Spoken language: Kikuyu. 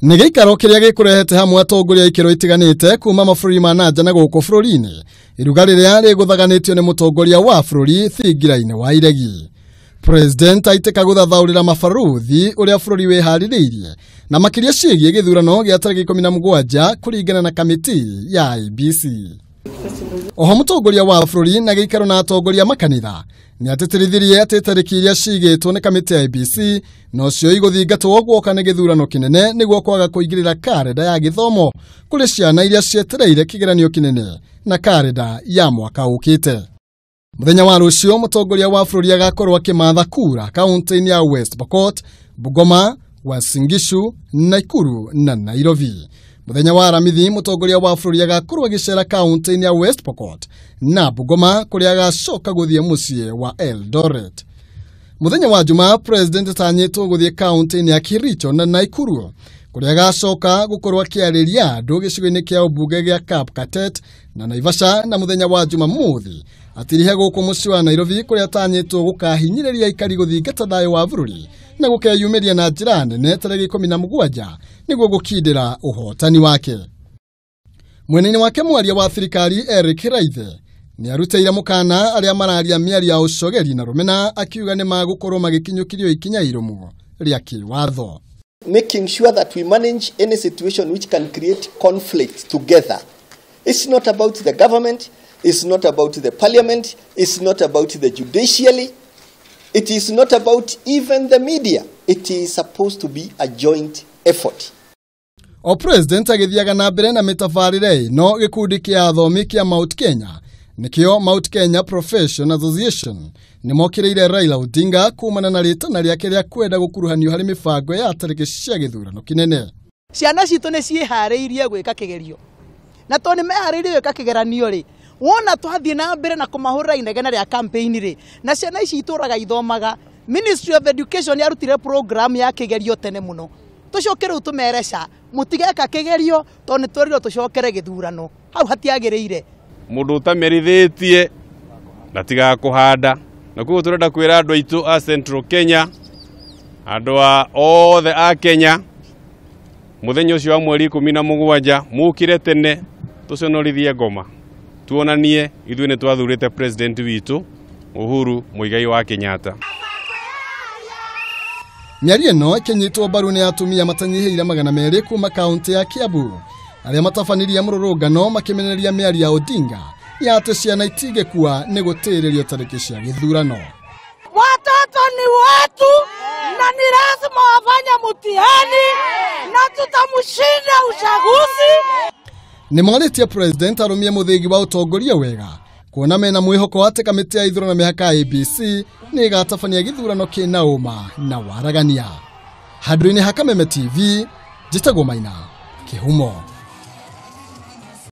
Nĩ gĩikaro kĩrĩa gĩkũrehete hamwe atongoria ikĩro itiganĩte kuma mabũrũri ma nanja na gũkũ bũrũri-inĩ. Iruga rĩrĩa rĩgũthaganĩtio nĩ mũtongoria wa bũrũri thingira-inĩ wa iregi. President aitĩka gũthathaũrĩra mabaruthi ũrĩa bũrũri wĩharĩrĩirie na makĩria ciĩgiĩ gĩthurano gĩa tarĩki 17 kũringana na kamĩtĩ ya IEBC. Oho mũtongoria wa bũrũri na gĩikaro na atongoria makanitha nĩ atĩtĩrithirie atĩ tarĩki iria cigĩtwo nĩ kamĩtĩ ya IEBC nocio igũthingatwo guoka nĩ gĩthurano kĩnene nĩguo kwaga kũingĩrĩra karenda ya gĩthomo kũrĩ ciana iria cietereire kĩgeranio kĩnene na karenda ya mwaka ũkĩte. Mũthenya wa rũciũ mũtongoria wa bũrũri agakorwo akĩmatha kura kaunti-inĩ ya West Pokot, Bungoma, Uasin Gishu, Nakuru na Nairobi. Mũthenya wa Aramithi mũtongoria wa bũrũri agakorwo agĩcera kaunti-inĩ ya West Pokot na Bungoma kũrĩa agacoka gũthiĩ mũciĩ wa Eldoret. Mũthenya wa Jumaa president atanyĩtwo gũthiĩ kaunti-inĩ ya Kericho na Nakuru kũrĩa agacoka gũkorwo akĩarĩria andũ gĩcigo-inĩ kĩa ũmbunge gĩa Kapkatet na Naivasha, na mũthenya wa Jumamothi atirihe gũkũ mũciĩ wa Nairobi kũrĩa atanyĩtwo gũkahinyĩrĩria aikari gũthingata thayũ wa bũrũri na gũkeyumĩria na njĩra nene tarĩki 17 nĩguo gũkindĩra ũhotani wake. Mwena-inĩ wake mwaria wa thirikari Eric Kiraithe nĩ arutĩire mũkana arĩa mararia mĩario ya ũcogeri na rũmena akiuga nĩ magũkorwo magĩkinyũkirio ikinya irũmu rĩa kĩwatho. Making sure that we manage any situation which can create conflict together. It's not about the government, it's not about the parliament, it's not about the judiciary, it is not about even the media. It is supposed to be a joint effort. O president agĩthiaga na mbere na mĩtabarĩre ĩno gĩkundi kĩa athomi kĩa Mount Kenya nĩkĩo Mount Kenya Profession Association nĩmokĩrĩire Raila Odinga kumana na rĩtana rĩake rĩa kwenda gũkuruhanio harĩ mĩbango ya tarĩki cia gĩthurano kĩnene. Ciana citũ nĩ ciĩharĩirie gwĩka kĩgerio na tondũ nĩ meharĩirie gwĩka kĩgeranio rĩ, wona twathiĩ na mbere na kũmahũrĩra inegene rĩa campaign rĩ, na ciana ici itũraga ithomaga. Ministry of Education yarutire program ya kĩgerio tene mũno. Tũcoke rĩu tũmere ca mũtigeka kĩgerio tondũ nĩ twerirwo tũcokere gĩthurano. Hau hatiagĩrĩire. Mũndũ ũtamerithĩtie ndatigaga kũhanda, na koguo tũrenda kwĩra andũ aitũ a Central Kenya, andũ a othe a Kenya, mũthenya ũcio wa mweri 17 mũkire tene tũconorithie ngoma, tuonanie ithuĩ nĩ twathurĩte president witũ Uhuru Muigai wa Kenyatta. Mĩario ĩno ĩkĩnyitwo mbaru nĩ atumia matanyihĩire 200 kuma kaunti ya Kiambu arĩa matabanirie mũrũrũngano makĩmenereria mĩario ya Odinga ya atĩ ciana itingĩkua nĩ gũtĩrĩrio tarĩki cia gĩthurano. Watoto ni watu na ni lazima wafanye mtihani na tutamshinda uchaguzi. Nĩ morĩtie president arũmie mũthĩgi wa ũtongoria wega kuona mena mwĩhoko atĩ kamĩtĩ ya ithurano na mĩhaka ya IEBC nĩ ĩgatabania gĩthurano kĩna ũma na waragania. Handũ-inĩ ha Kameme TV, njĩtagwo Maina Kĩhumo.